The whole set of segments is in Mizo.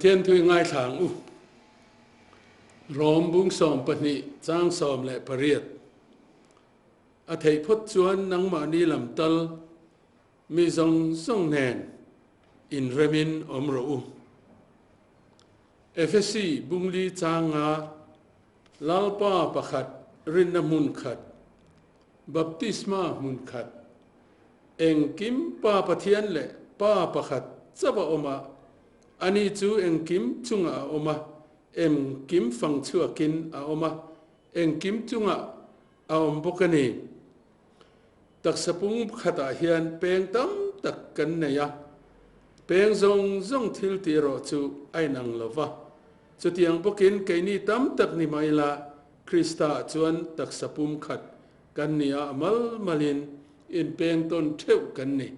Pathian thu i ngaithla ang u. Rom bung 12 chang 18. A theih phawt chuan nangmahni lam tal mi zawng zawng nen inremin awm rawh u. Efesi bungli chang nga Lalpa pakhat rinna hmun khat, baptisma hmun khat, engkim Pa Pathian leh Pa pakhat chauh a awm a, ani chu engkim chungah a awm a, engkim fang chhuakin a awm a, engkim chungah a awm bawk a ni. Taksa pung khatah hian peng tam tak kan nei a, peng zawng zawng thil tih erawh chu a inang lo va. Chutiang bawkin keini tam tak ni mah ila, Kristaah chuan taksa pum khat kan ni a, a mal malin inpeng tawn theuh kan ni.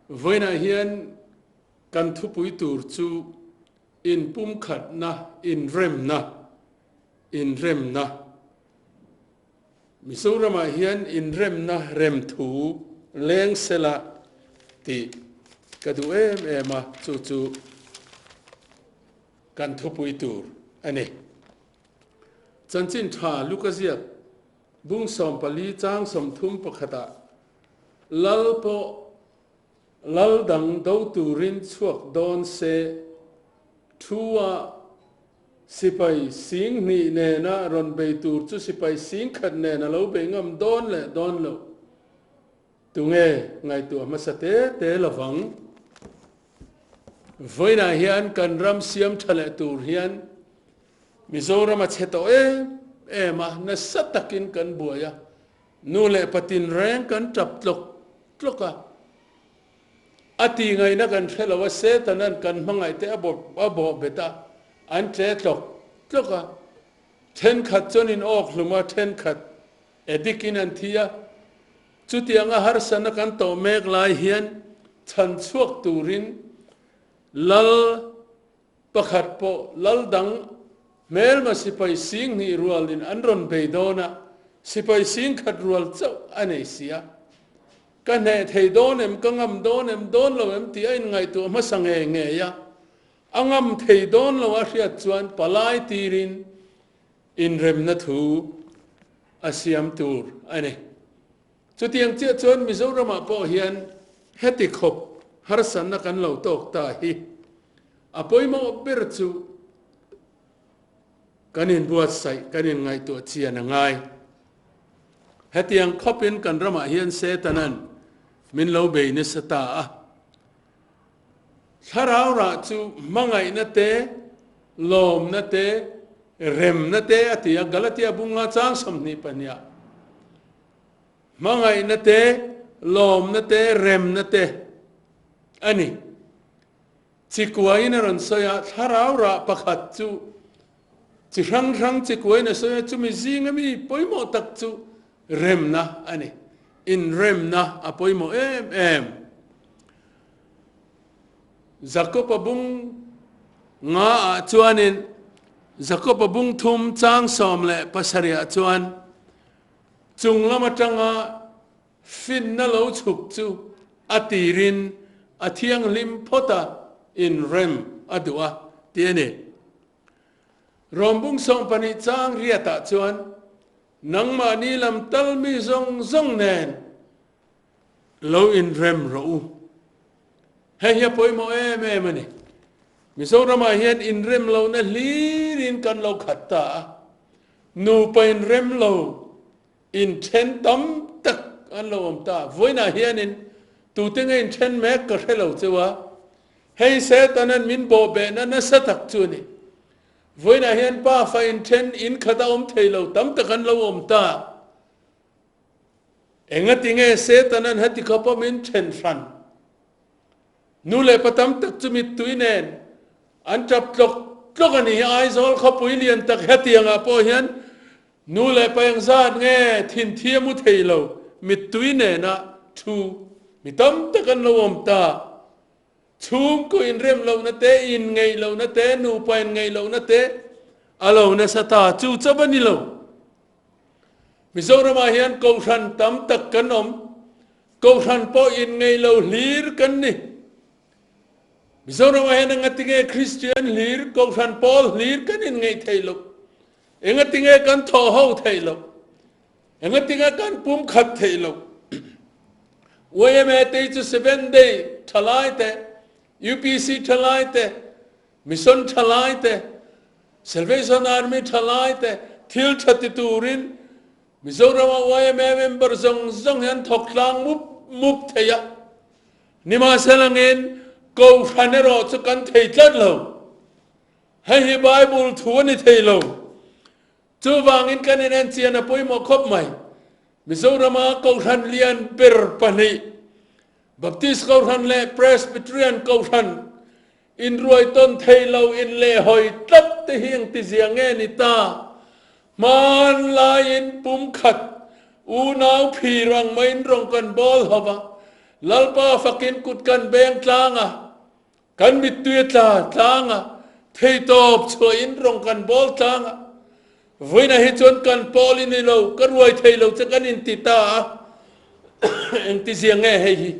Vawiinah hian kan thupui tur chu inpumkhatna, inremna, inremna. Mizoramah hian inremna remthu leng sela tih ka duh em em a, chu chu kan thupui tur a ni. Chanchin tha Luka ziak bung 14 chang 30 pakhatah Lal pawh Lal dang do turin chhuak dawn se thu a Sipai 2000 nena rawn bei tur chu sipai 10,000 nen a lo bei ngam dawn leh dawn loh. Tunge ngaihtuah hmasa te te lovang. Vawiinah hian kan ram siam tha leh tur hian Mizoram a chhe tawh em em a, nasa takin kan buai a, nu leh pa tinreng kan tap tlawk tlawk a. A ti ngaihna kan hre lo a, Setanan kan hmangaihte a bawh bet a, an tle tlawk tlawk a. Thenkhat chuan in awk hlum a, thenkhat addict in an thi a. Chutianga harsatna kan tawh mek lai hian chhan chhuak turin Lal pakhat pawh Lal dang hmelma sipai 2000 rualin an rawn bei dawn a, sipai 10,000 rual chauh a nei si a. Ka hneh thei dawn em, ka ngam dawn em, dawn lo em tih a inngaihtuah hmasa ngei ngei a. A ngam thei dawn lo a hriat chuan palai tirin inremna thu a siam tur a ni. Chutiang chiah chuan Mizoramah pawh hian heti khawp harsatna kan lo tawk ta hi a pawimawh ber chu kan inbuatsaih, kan inngaihtuah chian a ngai. Hetiang khawpin kan ramah hian Setanan min lo bei nasa ta a. Thlarau rah chu hmangaihna te, lawmna te, remna te a ti a, Galatia bunga chang 22 ah. Hmangaihna te, lawmna te, remna te a ni. Chikuaiin a rawn sawi a, thlarau rah pakhat chu chi hrang hrang chikuaiin a sawi a, chumi zinga mi pawimawh tak chu remna a ni. Inremna a pawimawh em em. Jakob-a bung nga ah chuanin Jakob-a bung thum chang 17 ah chuan chung lam atanga Finna lo chhuk chu a tirin a thianghlim phawt a, inrem a duh a, ti a ni. Rawmbung 12 chang riatah chuan nangmahni lam tal mi zawng zawng nen lo inrem rawh u. Hei hi a pawimawh em em a ni. Mizoramah hian inrem lohna hlirin kan lo khat ta a, nupa inrem lo Inthen tam tak an lo awm ta. Vawiinah hianin tute nge inthen mek ka hre lo cheu a, hei Setanan min bawhbehna nasa tak chu a ni. Vawiinah hian pa fa inthen in khat a awm thei lo tam tak an lo awm ta. Engati nge Setanan heti khawpa min then hran? Nu leh pa tam tak chu mittui nen an tap tlawk tlawk a ni hi. Aizawl khawpui lian tak hetiangah pawh hian nu leh pa engzat nge thinthi a mu thei lo mittui nena thu mi tam tak an lo awm ta. Chhungkaw inrem lohna te, inngeih lohna te, nupa inngeih lohna te a lo nasa ta. Chu chauh a ni lo. Mizoramah hian kohhran tam tak kan awm. Kohhran pawh inngeih lo hlir kan ni. Mizoramah hian engatinge Kristian hlir, Kohhran pawl hlir kan inngeih theih loh? Engatinge kan thawh ho theih loh? Engatinge kan pumkhat theih loh? YMA te hi chu Seven Day thalai te, UPC thalai te, Mission thalai te, Salvation Army thalai te thil tha ti turin Mizorama yma member zawng zawng hi an thawk tlang mup mup thei a. Nimahselangin Kohhran erawh chu kan thei tlat lo. Hei hi Bible thu a ni thei lo. Chuvangin kan inenchian a pawimawh khawp mai. Mizorama Kohhran lian ber pahnih, Baptist Kohhran leh Presbyterian Kohhran inruai tawn thei lo inlehhawi tlat te hi engtizia nge ni ta? Hmanlaiin pumkhat unau phir ang maiin rawng kan bawl ho va, Lalpa fakin kut kan beng tlang a, kan mittui a tla tlang a, theitawp chhuahin rawng kan bawl tlang a. Vawiinah hi chuan kan pawl i ni lo, ka ruai thei lo che kan inti ta a, engtizia nge hei hi?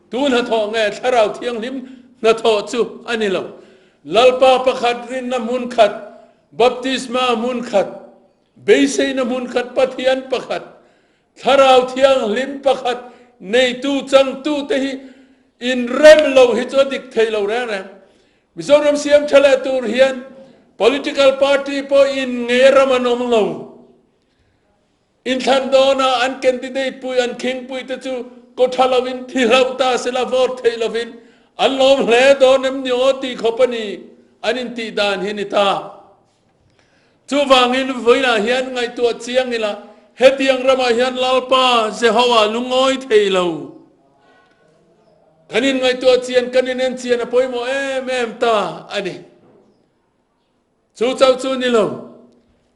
Tu hnathawh nge Thlarau Thianghlim hnathawh chu a ni lo. Lalpa pakhat rinna hmun khat, baptisma hmun khat, beiseina hmun khat, Pathian pakhat, Thlarau Thianghlim pakhat neitu changtu te hi inrem lo hi chu a dik thei lo reng reng. Mizoram siam tha leh tur hian political party pawh in ngei ram an awm lo. Inthlan dawna an candidate pui an khingpui te chu ko tha lovin thi hlauh ta sela vote theih lovin an lawm hle dawn em ni aw tih khawp a ni an intih dan hi ni ta. Chuvangin vawiinah hian ngaihtuah chiang ila hetiang ramah hian Lalpa Jehovah lungawi thei lo. Kan inngaihtuah chian kan inen chian a pawimawh em em ta a ni. Chu chauh chu ni lo,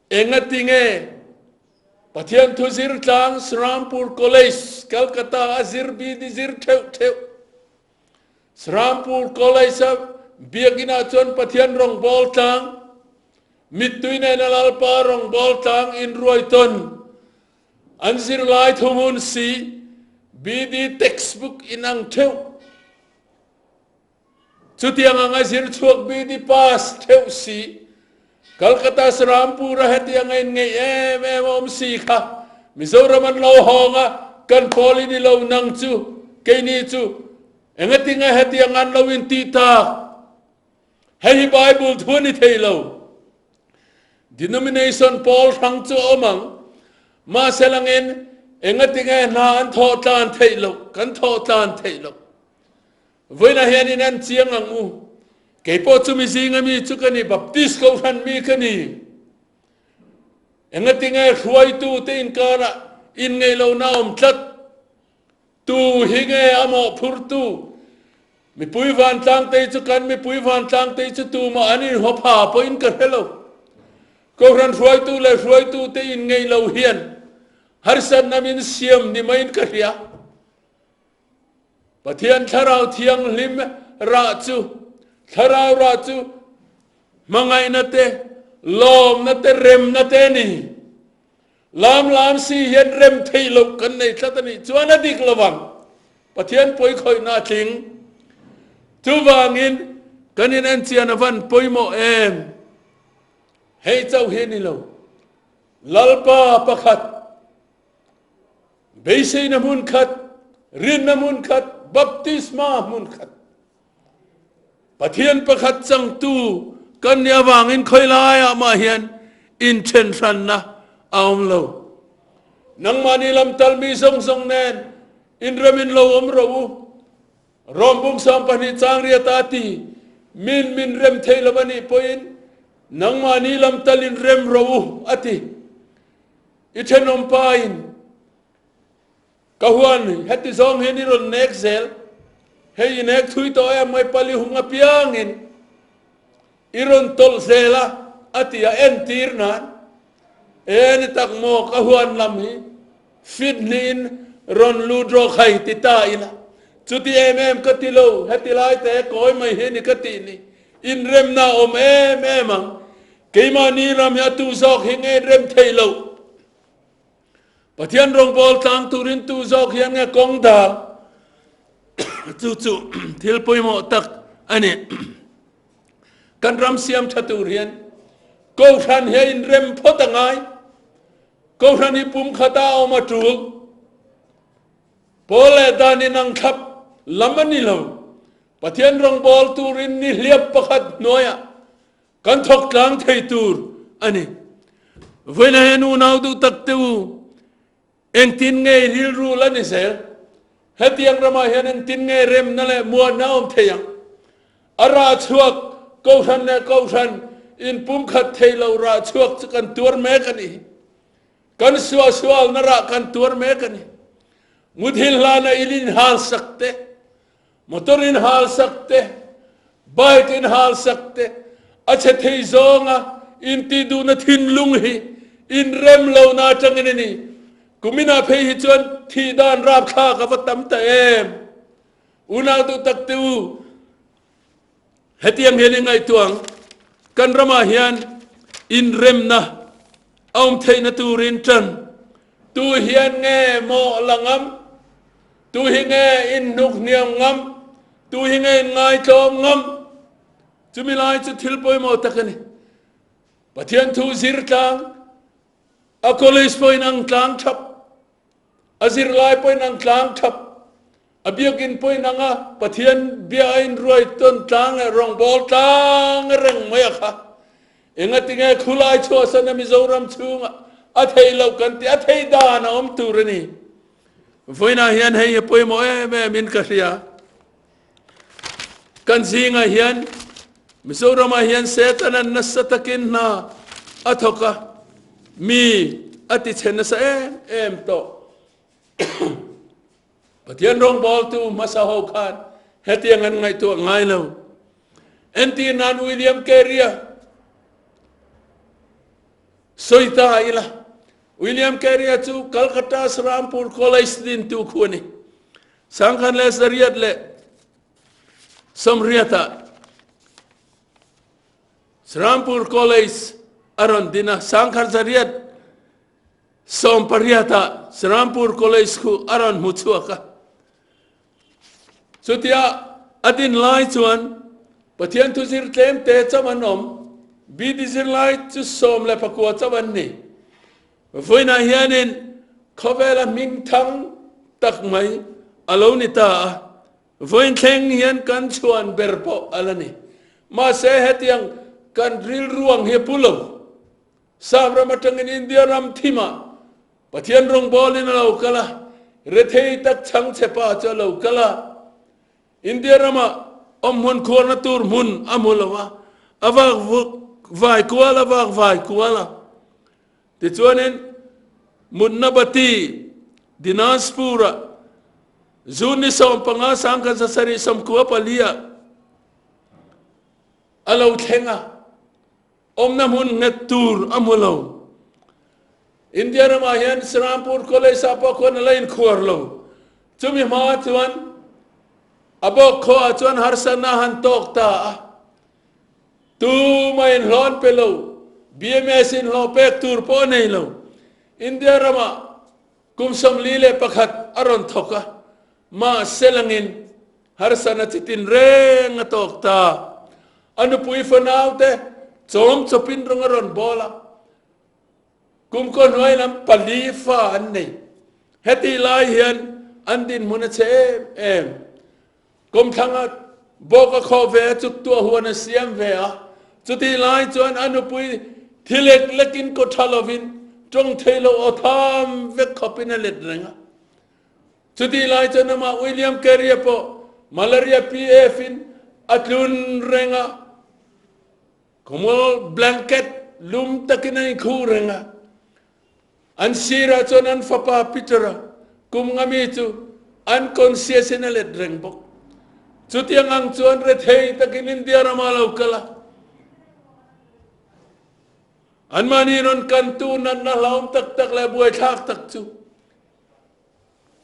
engati nge Pathian thu zir tlang Serampur College, Calcutta a zir bidi zir theuh theuh. Serampur College a biakinah chuan Pathian rawngbâwl tlang, mittui nena Lalpa rawngbâwl tlang inruai tawn an zirlai thuhmun si BD textbook inang theuh. Chutiang anga zir chhuak BD pass theuh si, Calcutta Serampur a hetiang a inngeih em em awm si kha Mizoram an lo hawng a, kan pawl i ni lo nang chu, keini chu engatinge hetiang an lo intih tak? Hei hi Bible thu a ni thei lo. Denomination pawl hrang chu a awm ang, mahse langin engatinge hna an thawh tlan theih loh, kan thawh tlan theih loh. Vawiinah hian in en chiang ang u. Kei pawh chumi zinga mi chu ka ni, Baptist Kohhran mi ka ni. Engatinge hruaitu te inkarah inngeih lohna a awm tlat? Tu hi nge a mawhphurtu? Mipui vantlangtei chu kan mipui vantlangtei chu tumah an inhaw pha pawhin ka hre lo. Kohhran hruaitu leh hruaitu te inngeih lo hian harsatna min siam ni maiin ka hria. Pathian Thlarau Thianghlim rah chu, Thlarau rah chu hmangaihna te, lawmna te, remna te a ni. Lam lam si hian rem theih loh kan nei tlat a nih chuan a dik lo vang. Pathian pawikhawihna a tling. Chuvangin kan inenchian a van pawimawh em? Hei chauh hi a ni lo. Lalpa pakhat. Beiseina hmun khat, rinna hmun khat, baptisma hmun khat. Pathian pakhat changtu kan nih avangin khawi laiah mah hian inthen hranna a awm lo. Nangmahni lam talmi zawng zawng nen inremin lo awm rawh u. Rom bung 12 chang riat a ti, Min min rem thei lo a nih pawhin nangmahni lam talin rem rawh u, a ti. I thenawm pain ka huan heti zawng hian i rawn nek zel, hei i nek thui tawh em mai pali hung apiangin i rawn tawlh zel a, a ti a entir nan e ni tak maw ka huan lam hi fit hnihin rawn lut rawh khai ti ta ila chuti em em ka ti lo heti lai te kawi mai hi ni ka tih ni inremna a awm em em ang. Keimahni ram hi a tu zawk hi nge rem thei loh? Pathian rawngbâwl tlang turin tu zawk hian nge kawng dâl? Chu chu thil pawimawh tak a ni. Kan ram siam tha tur hian Kohhran hi a inrem phawt a ngai. Kohhran hi pumkhat a awm a tul. Pawl leh dan inang thlap lam a ni lo. Pathian rawngbâwl turin ni hliap pakhat hnuaiah kan thawk tlang thei tur a ni. Vawiina hian unau duh tak te u, engtin nge i rilru la ni zel? Hetiang ramah hian engtin nge remna leh muanna a awm thei ang? A rah chhuak Kohhran leh Kohhran inpumkhat thei lo rah chhuak chu kan tuar mek a ni. Kan suahsualna rah kan tuar mek a ni. Muthil hlana in inhal sak te, motor inhal sak te, bike inhal sak te, a chhe thei zawnga intih duhna thinlung hi inrem lohna atangin a ni. Kuminah phei hi chuan thih dan rapthlak a va tam ta em! Unau duh tak te u, hetiang hian i ngaihtuah ang, kan ramah hian inremna a awm theihna turin ṭan tu hian nge maw la ngam, tu hi nge inhnuk hniam ngam, tu hi nge inngaihtlawm ngam, chumi lai chu thil pawimawh tak a ni. Pathian thu zir tlang, a college pawhin ang tlang ṭhap. A zirlai pawhin an tlang thap. A biakinn pawhin ang a, Pathian bia a inruai tawn tlang leh rawngbâwl tlang reng mai a kha. Engatinge khulai chhuahsana Mizoram chhunga a theih loh kan tih a theih dan a awm tur a ni. Vawiinah hian hei hi pawimawh em em in ka hria. Kan zingah hian Mizoramah hian Setanan nasa takin hna a thawk a, mi a ti chhe nasa em em tawh. Pathian rawngbawltu hmasa ho khan hetiang an ngaihtuah ngai lo. Entir nan William Carey-a sawi ta ila, William Carey-a chu Calcutta Serampore College dintu khu a ni. Sangkhan leh Zariat leh Sawmriatah Serampore College a rawn din a, Sangkhan Zariat Sawmpariatah Serampore College khu a rawn hmu chhuak a. Chutia a din lai chuan Pathian thu zir tlem te chauh an awm, BD zirlai chu 19 chauh an ni. Vawiinah hianin khawvela hming thang tak mai a lo ni ta a, vawiin thleng hian kan chhuan ber pawh a la ni. Mahse hetiang kan rilruang hi a pu lo. Sap ram atangin India ram thimah Pathian rawngbawlin a lo kal a, rethei tak chhangchhe pa chu a lo kal a. India ramah awmhmun khuarna tur hmun a hmu lo a, a vak vai kual a vak vai kual a. Tichuanin Mutnabati, Dinajpur-ah June ni 15 1794 ah a lo thleng a, awmna hmun nghet tur a hmu lo. India ramah hian Serampore College-ah pawh khuan a la inkhuar lo. Chumi hma chuan a bawk khuaah chuan harsatna a han tawk ta a. Tuma inhlawn pe lo, BMS inhlawh pek tur pawh a nei lo. India ramah kum 41 a rawn thawk a, mahse langin harsatna chi tin reng a tawk ta. A nupui fanaute chawm chawpin rawng a rawn bawl a, kum kaw hnuai lam pali fa an nei. Hetih lai hian an dinhmun a chhe em em. Kawmthlanga bawk a khawh ve a, chuktuah huan a siam ve a. Chutih lai chuan a nupui thi lek lekin kaw tha lovin tawng thei lo aw tham vek khawpin a let reng a. Chutih lai chuan amah William Carey-a pawh Malaria PF-in a tlun reng a, khawmual blanket lum takin a inkhuh reng a. An sirah chuan an fapa Peter-a kum nga mi chu unconscious in a let reng bawk. Chutiang ang chuan rethei takin India ramah a lo kal a. Anmahni rawn kantu natna hlauhawm tak tak leh buaithlak tak chu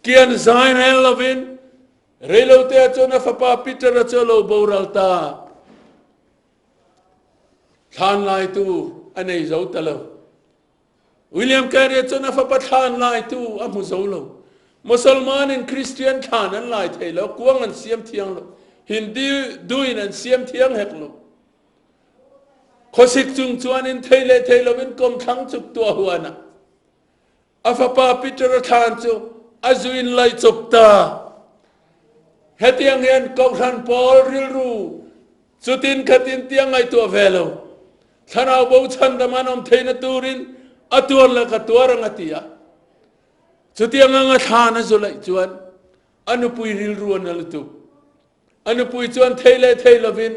kian zai rel lovin reiloteah chuan a fapa Peter-a chu a lo boral ta. Thlan laitu a nei zo ta lo. William Carey chuan a fapa thlan laitu a hmu zo lo. Musalmanin Kristian thlan an lai thei lo, kuang an siam thiang lo. Hindi duin an siam thiang hek lo. Khawsik chung chuanin thei leh thei loin kawmthlang chuk tuah huanah a fapa Peter-a thlan chu a zu in laih chawp ta. Hetiang hian Kohhran pawl rilru chutin khatin tia ngaihtuah ve lo. Thlarau bo chhandam an awm theihna turin a tuar leh ka tuar ang a ti a. Chutiang anga thlan a zu laih chuan a nupui rilru a na lutuk. A nupui chuan thei leh thei lovin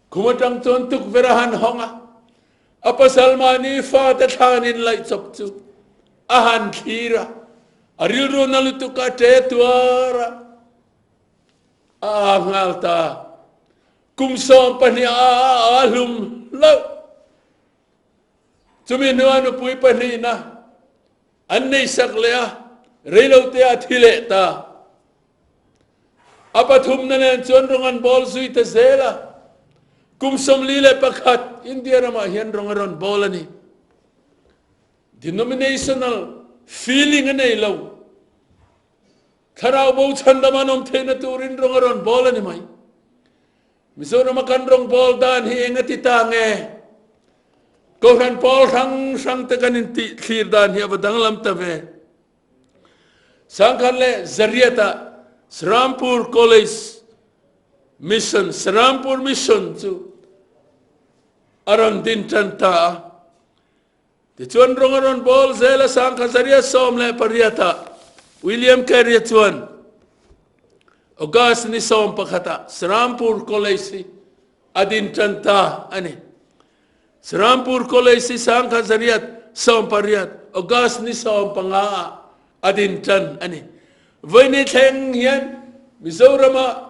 khum atang chuan tukverh a han hawng a, a pasal mahni fate thlan in laih chawp chu a han thlir a, a rilru na lutuk a ṭe tuar a, a aa nghal ta. Kum 12 a aa hlum hlauh. Chumi hnua nupui pahnihna an neihsak leh a, reilote a thi leh ta. A pathumna nen chuan rawng an bawl zui ta zel a, kum 41 India ramah hian rawng a rawn bawl a ni. Denominational feeling a nei lo. Thlarau bo chhandam an awm theihna turin rawng a rawn bawl a ni mai. Mizorama kan rawng bawl dan hi eng a ti ta nge? Kohhran pawl hrang hrang te kan intih thlir dan hi a va danglam ta ve. Sangkhat leh Zariat-ah Serampur College Mission, Serampur Mission chu a rawn din tan ta a. Tichuan rawng a rawn bawl zel a, Sangkhat Zariat 18-ah William Carey-a chuan August ni 11-ah Serampur College hi a din tan ta a ni. Serampur College hi 1880, August ni 15 ah a din tan a ni. Vawiini thleng hian Mizorama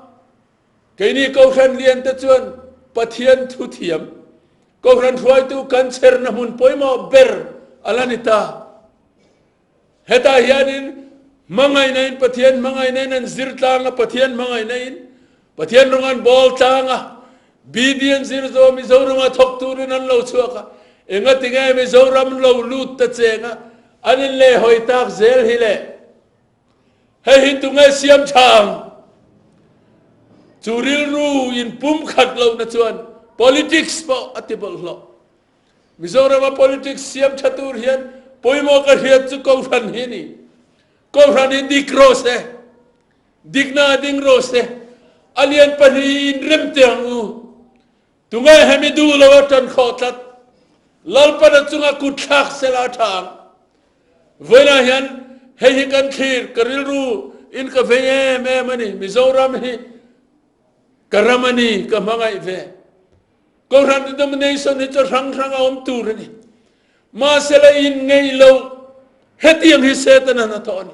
keini Kohhran lian te chuan Pathian thu thiam, Kohhran hruaitu kan chherna hmun pawimawh ber a la ni ta. Hetah hianin hmangaihna in Pathian hmangaihna in an zir tlang a, Pathian hmangaihna in Pathian rawng an bawl tlang a, BD an zir zawh Mizoram ah thawk turin an lo chhuak a, engatinge Mizoram lo lut ta cheng a, an in leh hawi tak zel hi le. Hei hi tunge siam tha ang? Chu rilru in pumkhat lohna chuan politics pawh a ti bawlhhlawh. Mizorama politics siam tha tur hian pawimawh ka hriat chu Kohhran hi a ni. Kohhran hi dik rawh se, dikna a ding rawh se, a lian pahnihin rem teh ang u. Tunge hemi duh lo a tan khawh tlat? Lalpana chunga kut thlak sela a tha ang. Vawiinah hian hei hi kan thlir, ka rilru in ka vei em em a ni. Mizoram hi ka ram a ni, ka hmangaih ve. Kohhran denomination hi chu hrang hrang a awm tur a ni. Mahsela in ngeih lo hetiang hi Satan-a hnathawh a ni.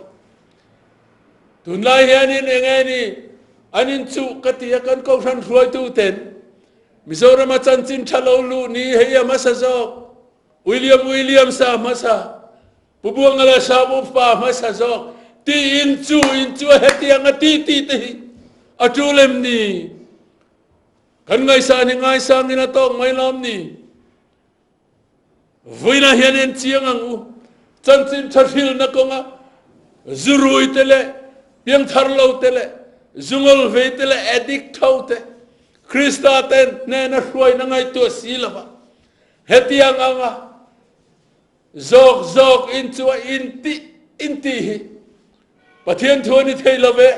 Tunlai hianin eng nge ni an inchuh ka ti a, kan kohhran hruaitu ten Mizorama chanchin tha lo luh ni hei a hmasa zawk, William Williams-a hmasa, Pu Buangala Sap upa hmasa zawk tiin chu inchuh a hetiang a ti tih te hi a tul em ni? Kan ngaihsan hi ngaisangin a tawk mai lawm ni? Vawiinah hian en chiang ang u. Chanchin tha hrilna kawnga zurui te leh piangthar lo te leh zungawl vei te leh addict tho te Krista te hnena hruaina ngaihtuah si lova hetiang anga zawk zawk in chu a intih intih hi Pathian thu a ni thei lo ve,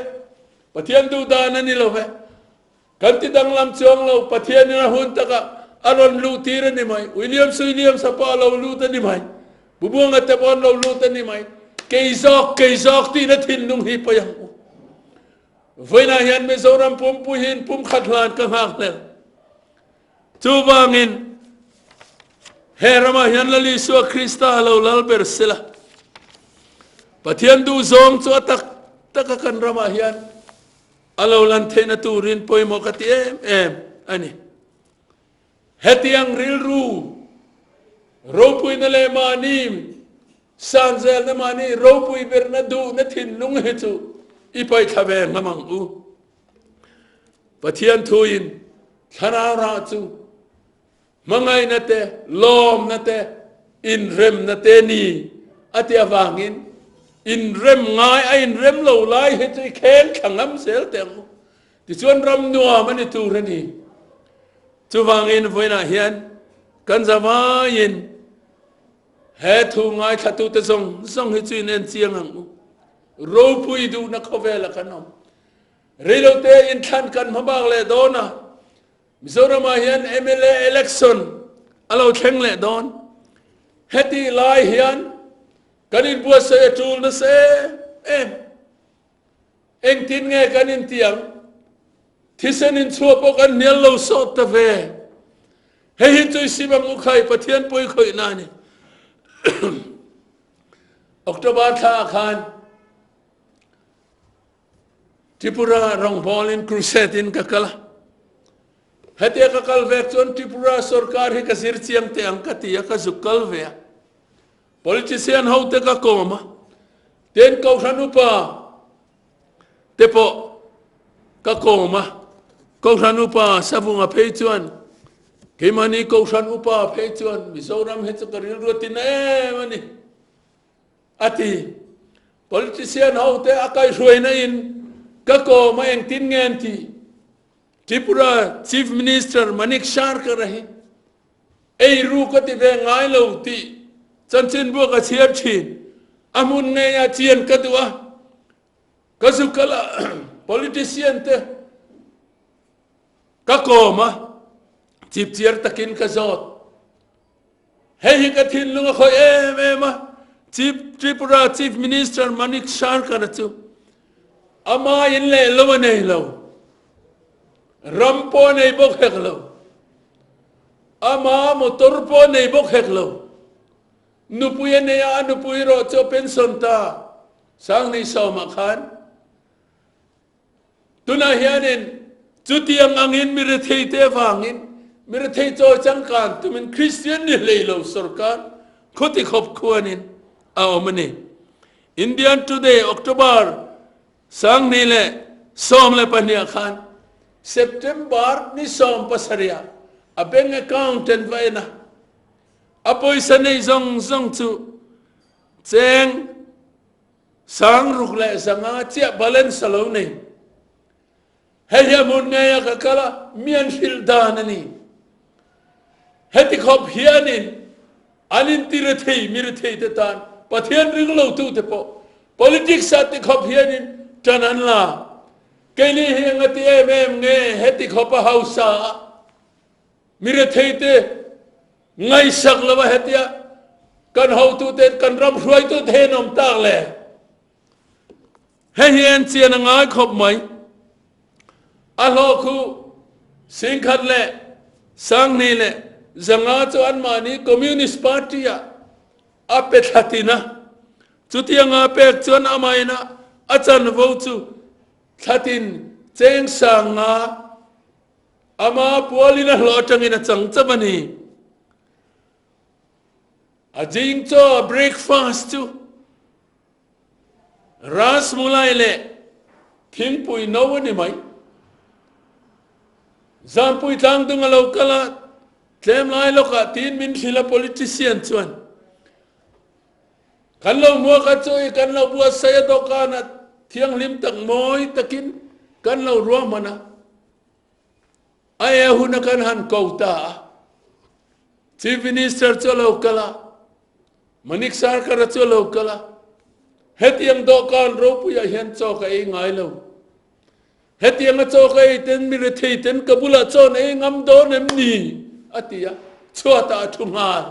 Pathian duhdan a ni lo ve. Kan ti danglam chuang lo, Pathianin a hun takah a rawn luh tir a ni mai. Williams Williams-a pawh a lo lut a ni mai. Bubuanga te pawh an lo lut a ni mai. Kei zawk, kei zawk tiin a thinlung hi pawi ang u. Vawiinah hian Mizoram pumpui hi in pumkhat hlan ka nghak hlel. Chuvangin he ramah hian Lal Isua Krista a lo lal ber sila. Pathian duhzawng chu a tak taka kan ramah hian A lo lan theihna turin pawimawh ka ti em em a ni. Hetiang rilru ropuina leh mahni san zelna mahni ropui berna duhna thinlung hi chu i paihthla ve ngam ang u. Pathian thuin thlarau rah chu Hmangaihna te, lawmna te, inremna te ni a ti avangin inrem ngai a inrem lo lai hi chu i kheng thla ngam zel teh ang u. Tichuan ram nuam a ni tur a ni. Chuvangin vawiinah hian kan zavaiin he thu ngaithlatute zawng zawng hi chu in en chiang ang u. Ropui duhna khawvela kan awm. Reilote inthlan kan hma bak leh dawn a, Mizoramah hian mla election a lo thleng leh dawn. Hetih lai hian kan inbuatsaih a tul nasa em em. Engtin nge kan intiang? Thisen inchhuah pawh kan hnial lo sawt ta ve. Hei hi chu i sim ang u khai, Pathian pawi khawihna a ni. October thla ah khan Tripura rawngbawlin crusade in ka kal a. Hetia ka kal vek chuan Tripura sorkar hi ka zir chiang teh ang ka ti a, ka zuk kal ve a. Politician ho te ka kawm a, tin Kohhran upa te pawh ka kawm a. Kohhran upa Savunga phei chuan keimahni Kohhran upa phei chuan Mizoram hi chu ka rilru a tina em a ni. A ti. Politician ho te a kaihhruaina in ka kawm a engtin nge an tih? Tripura Chief Minister Manik Sarkar a hi eiru ka ti ve ngai lo tih chanchinbu ka chhiar thin. A hmun ngei ah chian ka duh a, ka zu kal a politician te ka kawm a, chipchiar takin ka zawt. Hei hi ka thinlung a khawih em em a, Chief Tripura Chief Minister Manik Sarkar-a chu ama in leh lo a nei lo, ram pawh a nei bawk hek lo, ama motor pawh a nei bawk hek lo, nupui a nei a, a nupui erawh chu a pension ta Sanghnih sawmah khan. Tunah hianin chutiang angin mi retheite avangin mi rethei chawi changkan tumin Kristian ni hlei lo sorkar khawti khawp khuanin a awm a ni. Indian Today October 2012 khan September ni 17 a bank account an va en a, a pawisa nei zawng zawng chu cheng 6500 chiah balance a lo nei. Hei hi a hmun ngei a ka kal a, mi an hrilh dan a ni. Heti khawp hianin an inti rethei, mi rethei te tan Pathian ring lo tu te pawh politics ah ti khawp hianin tan an la. Keini hi eng a ti em em nge heti khawp a hausa a Mi retheite ngaihsak lo a hetia kan hotute kan ram hruaitute hi an awm tak le? Hei hi en chian a ngai khawp mai. A hlawh khu 11,500 chu anmahni Communist Party ah a pe thla tin a. Chutianga pek chuan amahin a chanvo chu thla tin cheng 5,000 Ama pualin a hlawh atangin a chang chauh a ni. A zing chaw, breakfast, chu rasmalai leh thingpui no a ni mai. Zampui tlangdung a lo kal a, tlem lai lawkah tiin min hrilh a politician chuan kan lo hmuak a chu i kan lo buatsaih a dawhkanah thianghlim tak mawi takin kan lo ruahman a. A e hun a kan han ko ta a, Chief Minister chu a lo kal a, Manik Sarkar-a chu a lo kal a, hetiang dawhkan ropuiah hian chaw ka ei ngai lo. Hetianga chaw ka ei ten mi rethei ten ka bulah chaw an ei ngam dawn em ni? a ti a, chhuatah a thu nghal.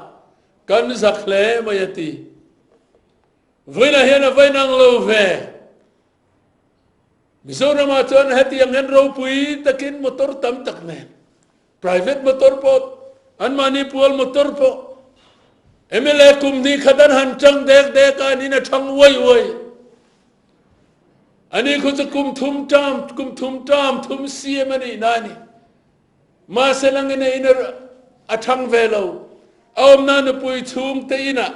Kan zak hle mai a ti. Vawiinah hian a va inang lo ve. Mizoramah chuan hetiang hian ropui takin motor tam tak nen, private motor pawh, anmahni pual motor pawh, mla kum hnih khat an han chang dek dek a, an in a thang uai uai. Ani khu chu kum thum term, kum thum term thum CM a nih na a ni. Mahse langin a in a thang ve lo. A awmna nupui chhungte inah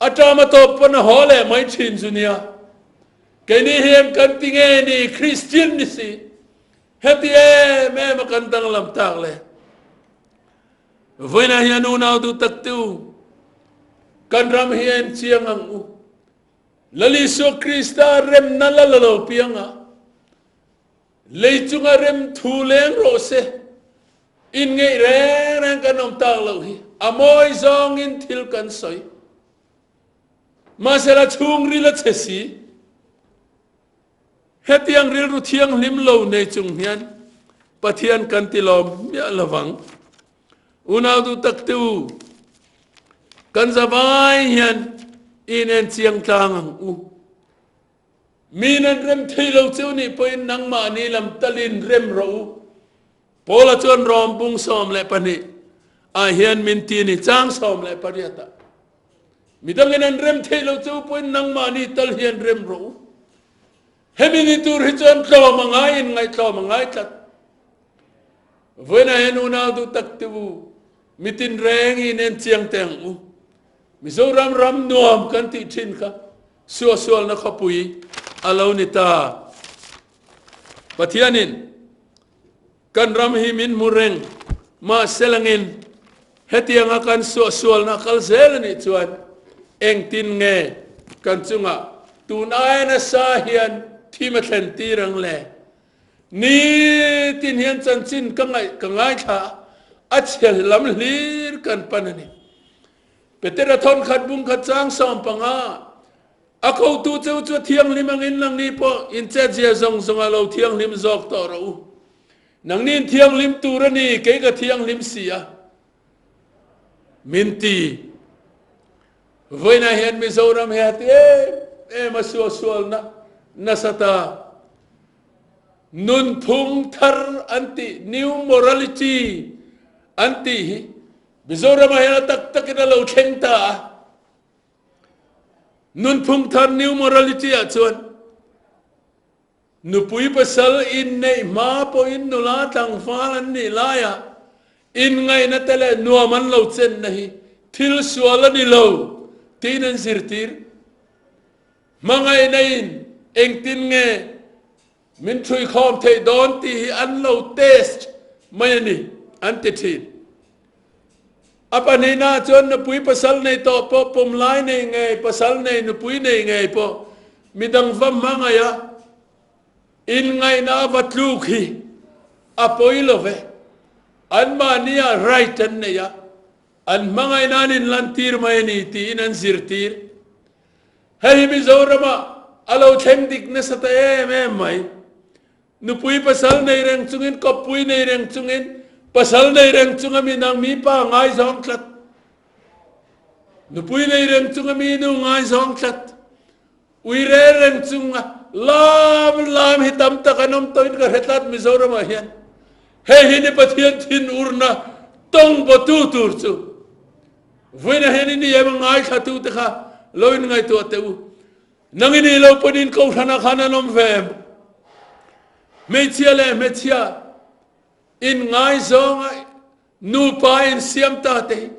A ṭam a tawp pawn a haw leh mai ṭhin zu nia. Keini hian kan ti nge ni Kristian ni si, heti em em a kan danglam tak le. Vawiinah hian unau duh tak te u, kan ram hi a inchiang ang u. Lal Isua Krista remna la la lo piang a. Lei chunga rem thu leng rawh se. Inngeih reng reng kan awm tak loh hi a mawi zawngin thil kan sawi. Mahsela chhungril a chhe si. Hetiang rilru thianghlim lo nei chung hian Pathian kan ti lawm miah lovang. Unau duh tak te u, kan zavai hian inen chiang tlang ang u. Min an rem thei lo cheu nih pawhin nangmahni lam talin rem rawh u. Paula chuan Rom bung 12 ah hian min ti a ni, chang 18 ah. Midangin an rem thei lo cheu pawhin nangmahni tal hian rem rawh u. Hemi ni tur hi chuan tlawm a ngai in ngaihtlawm a ngai tlat. Vawiinah hian unau duh tak te u, mitin reng hi inen chiang teh ang u. Mizoram ram nuam kan tih thin kha suahsualna khawpui a lo ni ta. Pathianin kan ram hi min hmu reng, mahse langin hetianga kan suahsualna kal zel a nih chuan engtin nge kan chungah tun aia nasa hian thim a thlen tir ang le? Nitin hian chanchin ka ngaih ka ngaithla a, a chhe lam hlir kan pan a ni. Petera thawnkhat bungkhat chang 15, A kotu cheu chu a thianghlim angin nangni pawh in chetzia zawng zawngah lo thianghlim zawk tawh rawh u. Nangni in thianghlim tur a ni, kei ka thianghlim si a. Min ti. Vawiinah hian Mizoram hi a ti em em a suahsualna nasa ta. Nunphung thar an tih, new morality an tih hi Mizoramah hian a tak takin a lo thleng ta a. Nunphung thar, new morality ah chuan nupui pasal inneih hma pawhin nula tlangval an nih laiah inngaihna te leh nuam an lo chenna hi thil sual a ni lo tiin an zirtir. Hmangaihna in engtin nge min ṭhuikhawm theih dawn tih hi an lo test mai a ni, an ti ṭhin. A pahnihnaah chuan nupui pasal nei tawh pawh pumlai nei ngei, pasal nei nupui nei ngei pawh midang va hmangaih a, inngaihna a va tluk hi a pawi lo ve. Anmahniah right an nei a, an hmangaihna an inlantir mai a ni tiin an zirtir. Hei hi Mizoramah a lo thleng dik nasa ta em em mai. Nupui pasal nei reng chungin, kawppui nei reng chungin, pasal nei reng chunga mi nang mi pa ngaizawng tlat. Nupui nei reng chunga mi nu ngaizawng tlat. Ui rel reng chunga lam lam hi tam tak an awm tawhin ka hre tlat Mizoramah hian. Hei hi ni Pathian thinurna tawng bawtu tur chu. Vawiinah hian i ni em a ngaithlatute kha lo inngaihtuah teh u. Nang i nih lo pawn in kohhranah khan an awm ve em? Hmeichhia leh hmeichhia in ngaizawnga nupa in siam ta te hi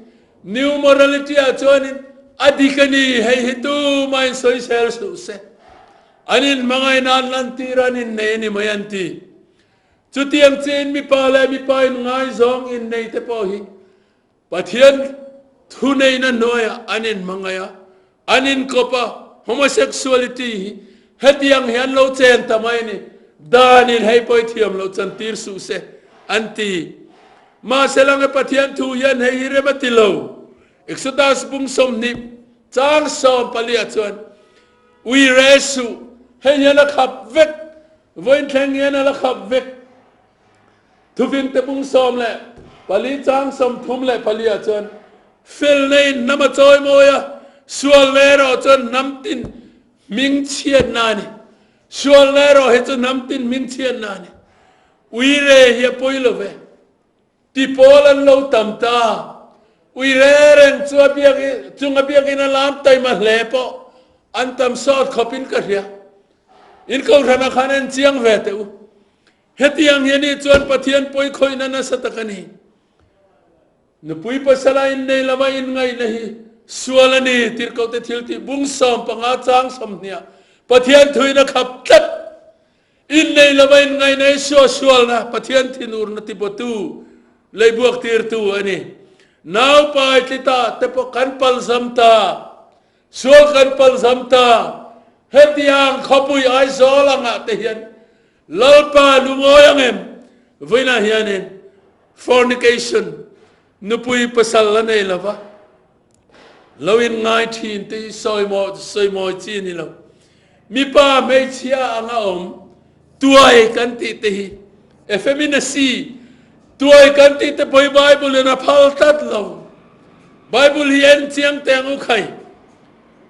new morality ah chuanin a dik a ni hei hi tumah in sawisel suh se. An in hmangaih nan lantir an innei a ni mai an ti. Chutiang chiahin mipa leh mipa in ngaizawng innei te pawh hi Pathian thuneihna hnuaiah an inhmangaih a, an inkawp a, homosexuality hi hetiang hi an lo chen ta mai a ni, danin hei pawh i thiam loh chantir suh se an ti. Mahse lange Pathian thu hian hei hi rem a ti lo. Exodus bung 20 chang 14 ah chuan ui re suh, hei hian a khap vek, vawiin thleng hian a la khap vek. Thufingte bung 14 chang 34 ah chuan felna in hnam a chawi mawi a, sualna erawh chuan hnam tin hming chhiatna a ni. Sualna erawh hi chu hnam tin hming chhiatna a ni. Uire hi a pawi lo ve. Ti pawl an lo tam ta. Uire reng chu a biak chung a biakin a lam taima hle pawh an tam sawt khawpin ka hria. In kohhranah khan en chiang ve teh u. Hetiang hi anih chuan Pathian pawi khawihna nasa tak a ni. Nupui pasala innei lama inngaihna hi sual a ni, Tirhkohte thiltih bung 15 chang 20 ah Pathian thuin a khap tlat. Innei lama inngaihna hi suahsualna, Pathian thinurna tibawtu, leibuak tirtu a ni. Naupai tlita te pawh kan palzam ta. Sual kan palzam ta. Hetiang khawpui Aizawl angah te hian. Lalpa lungawi ang em? Vawiinah hianin fornication, nupui pasal la nei lova lo in ngai thin te hi sawi maw sawi mawi chi a ni lo. Mipa hmeichhia anga awm tuai kan tih te hi effeminacy, tuai kan tih te pawh hi Bible in a phal tlat lo. Bible hi en chiang teh ang u khai.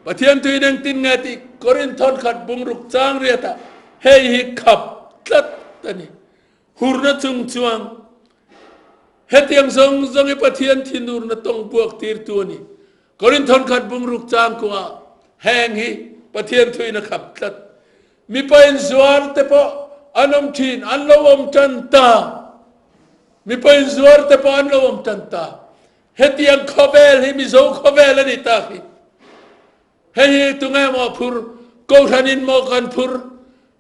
Pathian thuin engtin nge tih Korinthon khat bungruk chang riatah hei hi khap tlat a ni. Hurna chung chuang hetiang zawng zawng hi Pathian thinurna tawng buak tirtu a ni. Korinthon khat bungruk chang kuah heng hi Pathian thuin a khap tlat. Mipa inzuar te pawh an awm thin, an lo awm tan ta. Mipa inzuar te pawh an lo awm tan ta. Hetiang khawvel hi Mizo khawvel a ni tak hi. Hei hi tunge maw phur? Kohhran in maw kan phur?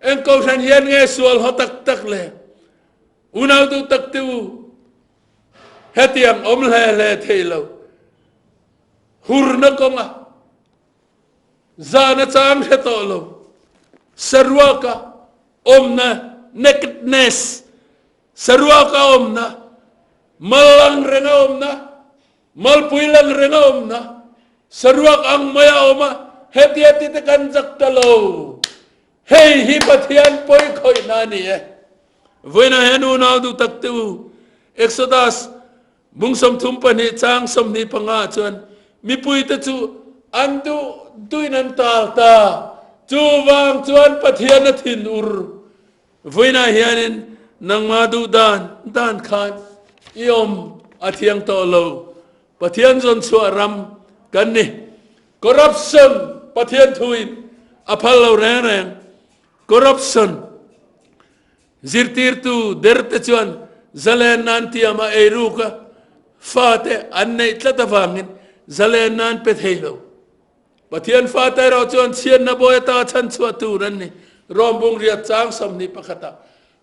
Eng kohhran hian nge sual haw tak tak le? Unau duh tak te u, hetiang awm hle hle thei lo. Hurna kawnga zan a chang hre tawh lo. Saruaka awmna nakedness Saruak a awmna, mal lang reng a awmna, malpui lang reng a awmna, saruak ang mai a awm a, hetia ti te kan zak ta lo. Hei hi Pathian pawi khawihna a ni e. Vawiinah hian unau duh tak te u, Exodus bung 32 chang 25 ah chuan mipuite chu an duh duhin an tal ta, chuvang chuan Pathian a thin ur. Vawiinah hianin nangmah duh dan dan khan i awm a thiang tawh lo. Pathian zawn chhuah ram kan ni. Corruption Pathian thuin a phal lo reng reng. Corruption zirtirtu derte chuan zalen nan tiama eiruka fate an neih tlat avangin zalen nan pe thei lo. Pathian fate erawh chuan chhiatna bawi ata chhanchhuah tur an ni. Rom bung riat chang 21 ah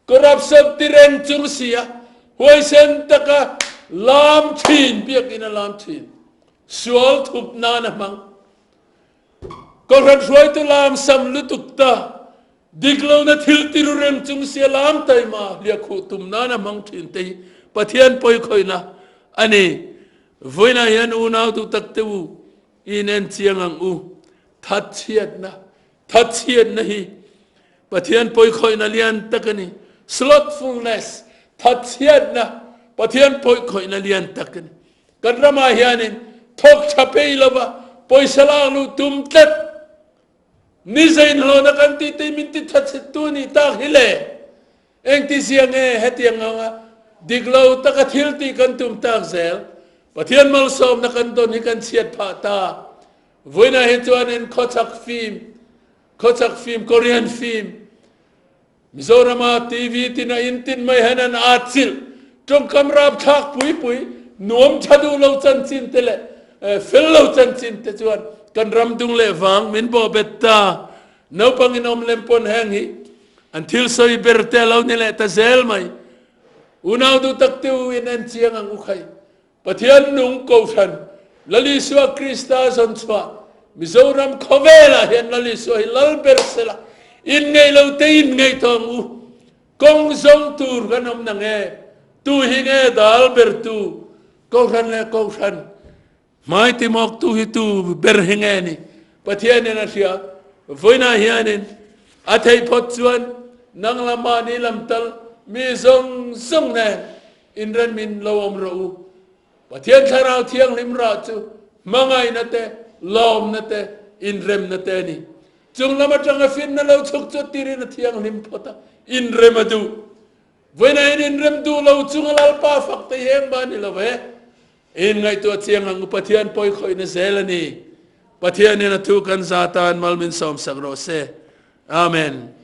corruption ti reng chung si a huaisen taka lam thin biakinn a lam thin sual thup nan a hmang. Kohhran hruaitu lam sam lutuk ta dik lohna thil ti ru reng chung si a lam taima hliahkhuh tum nan a hmang thin te hi Pathian pawikhawihna a ni. Vawiinah hian unau duh tak te u In en chiang ang u, thatchhiatna, thatchhiatna hi Pathian pawikhawihna lian tak a ni. Slothfulness, thatchhiatna, Pathian pawikhawihna lian tak a ni. Kan ramah hianin thawk tha pei lova pawisa lak luh tum tlat, ni zein hlawna kan tih te min ti thatchhettu a nih tak hi le. Engtizia nge hetiang anga dik lo taka thil tih kan tum tak zel? Pathian malsawmna kan dawn hi kan chhiat phah ta. Vawiinah hi chuanin khawchhak film, khawchhak film, Korean film, Mizorama TV tina in tin mai hian an atchilh. Tawngkam rapthlak pui pui, nuam tha duh lo chanchin te leh fel lo chanchin te chuan kan ram dung leh vang min bawhbet ta. Naupangin awm lem pawn heng hi An thil sawi ber te a lo ni leh ta zel mai. Unau duh tak te u in en chiang ang u khai. Pathian nung Kohhran, Lal Isua Krista zawn chhuah Mizoram khawvelah hian Lal Isua hi lal ber sela, in ngeih lo te in ngeih tawh ang u. Kawng zawng tur kan awm nang e. Tu hi nge dal ber tu? Kohhran leh Kohhran. Hmai timawktu hi tu ber hi nge ni? Pathianin a hria. Vawiinah hianin a theih phawt chuan nang la mahni lam tal mi zawng zawng nen inrenmin lo awm rawh u. Pathian Thlarau Thianghlim rah chu hmangaihna te, lawmna te, inremna te a ni. Chung lam atanga finna lo chhuk chu tirin a thianghlim phawt a, inrem a duh. Vawiinah hian inrem duh lo chunga Lalpa fak te hi engmah a ni lo ve. In ngaihtuah chiang ang u Pathian pawi khawihna zel a ni. Pathianin a thu kan za tan mal min sawmsak rawh se. Amen.